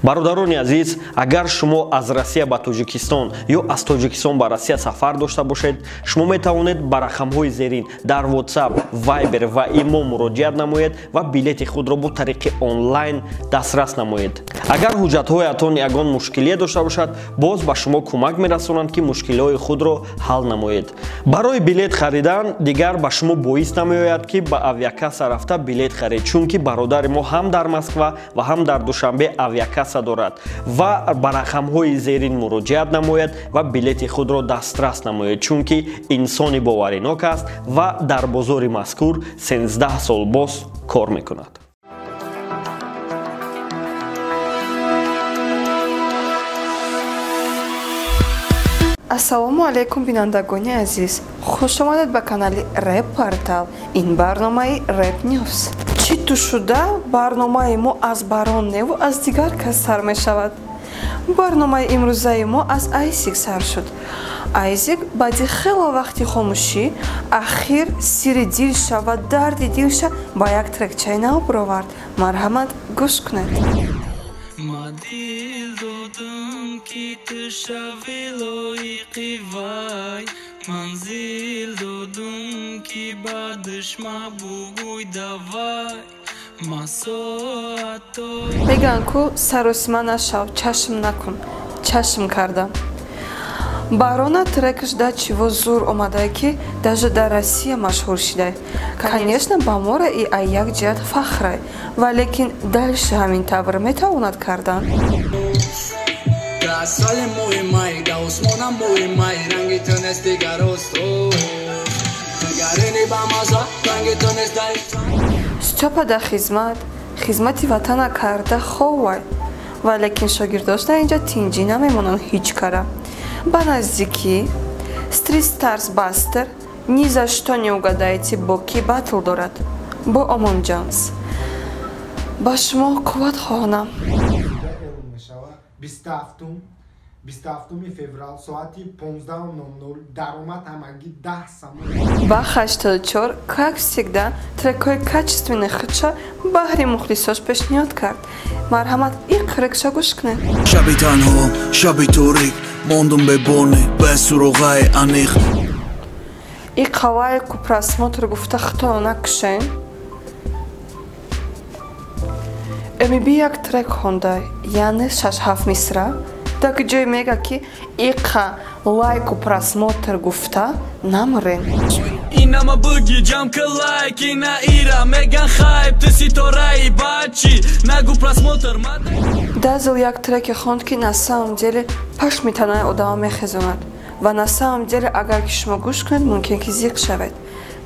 Бародарони азиз, агар шумо аз Россия ба Тоҷикистон ё аз Тоҷикистон ба Россия сафар дошта бошед, шумо метавонед ба рақамҳои зерин дар WhatsApp, Viber ва Имо муроҷиат намоед ва билети худро бо тариқи онлайн дастрас намоед. Агар ҳуҷҷатҳоятон ягон мушкилие дошта бошад, боз ба шумо кӯмак мерасонанд, ки мушкилиҳои худро ҳал намоед. Барои билет харидан дигар ба шумо боис намеояд, ки ба авиакасса рафта билет харед, чунки бародари мо ҳам дар Москва ва ҳам дар Душанбе авиакасса дорад ва ба рақамҳои зерин муроҷиат намояд ва билети худро дастрас намояд, чунки инсони боваринок аст ва дар бозори мазкур 13 сол боз кор мекунад. Ассалому алайкум, бинандагони азиз, хуш омадед ба канали Рэп Портал. Ин барномаи Рэп Ньюс. Чӣ ту шуда барномаи мо аз барон неву аз дигар кас сар мешавад. Барномаи имрӯзаи мо аз Айсик сар шуд. Айзик баъди хело вақти хомӯшӣ ахир сири дилша ва дарди дилша ба як трекчаи нав баровард. Марҳамат, гӯш кунед. Ма дил додам, ки ту шави лоиқи вай, манзил додам, ки баъдаш ма бугӯй давай, ма соато. Мегӯянд, ку саросима нашав, чашм накун. Чашм кардам. Барона трекаш да чиво зур омадае, ки даже дар Россия машҳур шидай. Конечно, ба мора и ай як ҷиҳат фахрай, валекин дальше ҳамин тавр метавонад кардан. Да соли моҳи май, да осмонам моҳи май, ранги ту нест дигар устод. Дигарини ба маза, ранги ту нест дар. Стёпа да хизмат, хизмати ватана карда ховай, валекин шогирдош дар инҷа тинҷӣ намемонанд ҳеҷ кара. Ба наздикӣ Street Stars Buster ни за что не угадаете, бо кӣ батл дорад. Бо Омонҷанс. Ба шумо қувват хоҳонам. Эълон мешавад 27 феврал соати 15:00, даромад ҳамагӣ 10 сомон. Бах 84, как всегда, трекҳои качественный худша баҳри мухлисош пешниҳод кард. Марҳамат, ин трекша гӯш кунед. Шаби танҳо, шаби торик, мондум бебоне, бе суроғаи аниқ. И қавае ку просмотр гуфта худтонро накушен. МБ як трек хонда, яъне 6-7 мисра, дар ки ҷое мега, ки иқа лайку просмотр гуфта намрен. Инама буги ҷамка лайк, ина ира меган хайп, ту ситораи бачи, нагу просмотр мад. Дазл як треке хонд, ки на самом деле пашми танаи одама мехезонад ва на самом деле агар ки шумо гӯш кунед, мумкин ки зиқ шавед.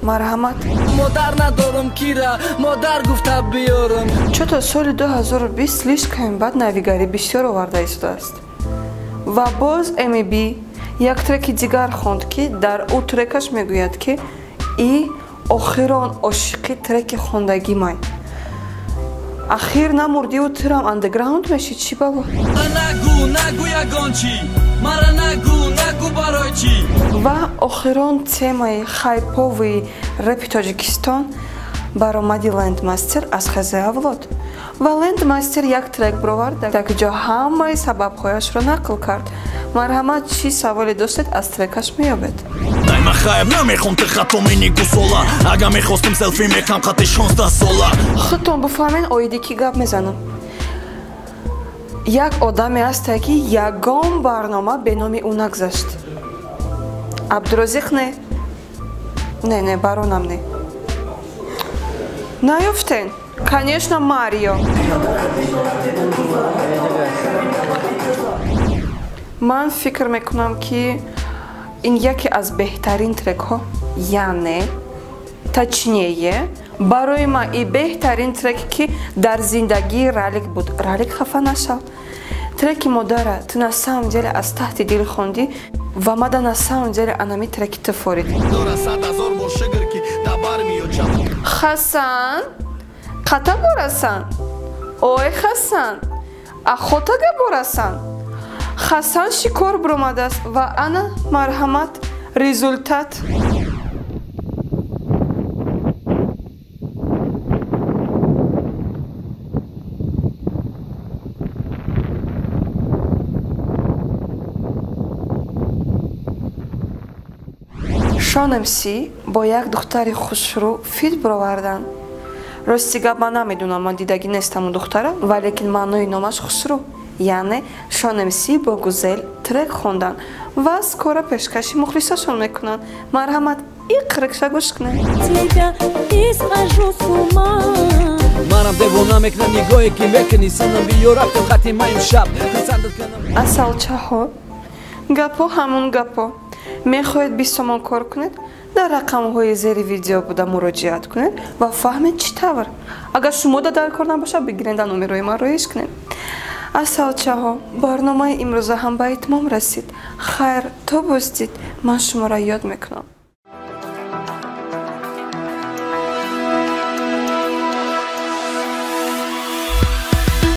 Марҳамат. Модар надорам, кира модар гуфта биёрам. Чото соли 2020 слишком бад навигарӣ бисёр оварда истодааст. Ва боз МБ як треки дигар хонд, ки дар ӯ трекаш мегӯяд, ки и охирон ошиқи треки хондагимай. Ахир намурдиу тирам андеграунд меши, чӣ бало? Нагу, нагу ягон чӣ, мара нагу, нагу барои чӣ. Ва охирон темаи хайповии рэпи Тоҷикистон баромади Лендмастер аз Хазаи Авлод. Ва Лендмастер як трек бировард, дар ки ҷо ҳамаи сабабҳояшро нақл кард. Марҳамат, чӣ саволе доштед, аз трекаш меёбед. Дайма хайб намехом, ты хато мини гусола, ага мехостим селфи мекам қати 16 сола. Худтон буфаҳмед, оиди кӣ гап мезанам. Як одаме ҳастае, ки ягон барнома бе номи ӯ нагузашт. Абдурозиқ не? Не, не, баронам не. Наёфтен? Конечно, Марио. Ман фикр мекунам, ки ин яке аз беҳтарин трекҳо, яъне точнее, барои ман и беҳтарин трек, ки дар зиндагии Ралик буд. Ралик, хафа нашав. Треки модара ту на самом деле аз таҳти дил хондӣ ва мада на самом деле анами треки ту форид. Хасан, қата борасан? Ой, Хасан, ахотага борасан? Хасан шикор биромадааст ва ана марҳамат, результат. Шон МС бо як духтари хушрӯ feat бироварданд. Рости гап, ман намедонам, ман дидагӣ нестам у духтара, валекин маънои номаш хушрӯ, яъне Шон МС бо Гузел трек хонданд ва скоро пешкаши мухлисашон мекунанд. Марҳамат, иқрикша гӯш кунед. Тебя и схожу с ума. Манам девона мекунам нигоҳе ки мекунӣ, санам, биё, рафтем хати ма имшаб. Асалчаҳо, гапҳо ҳамон гапҳо. Мехоҳед 20 сомон кор кунед, дар рақамҳои зери видео буда муроҷиат кунед ва фаҳмед чӣ тавр. Агар шумо да дар кор набошад, бигиред, дар номерои ман роиш кунед. Асалчаҳо, барномаи имрӯза ҳам ба итмом расид. Хайр, то боздид, ман шуморо ёд мекунам.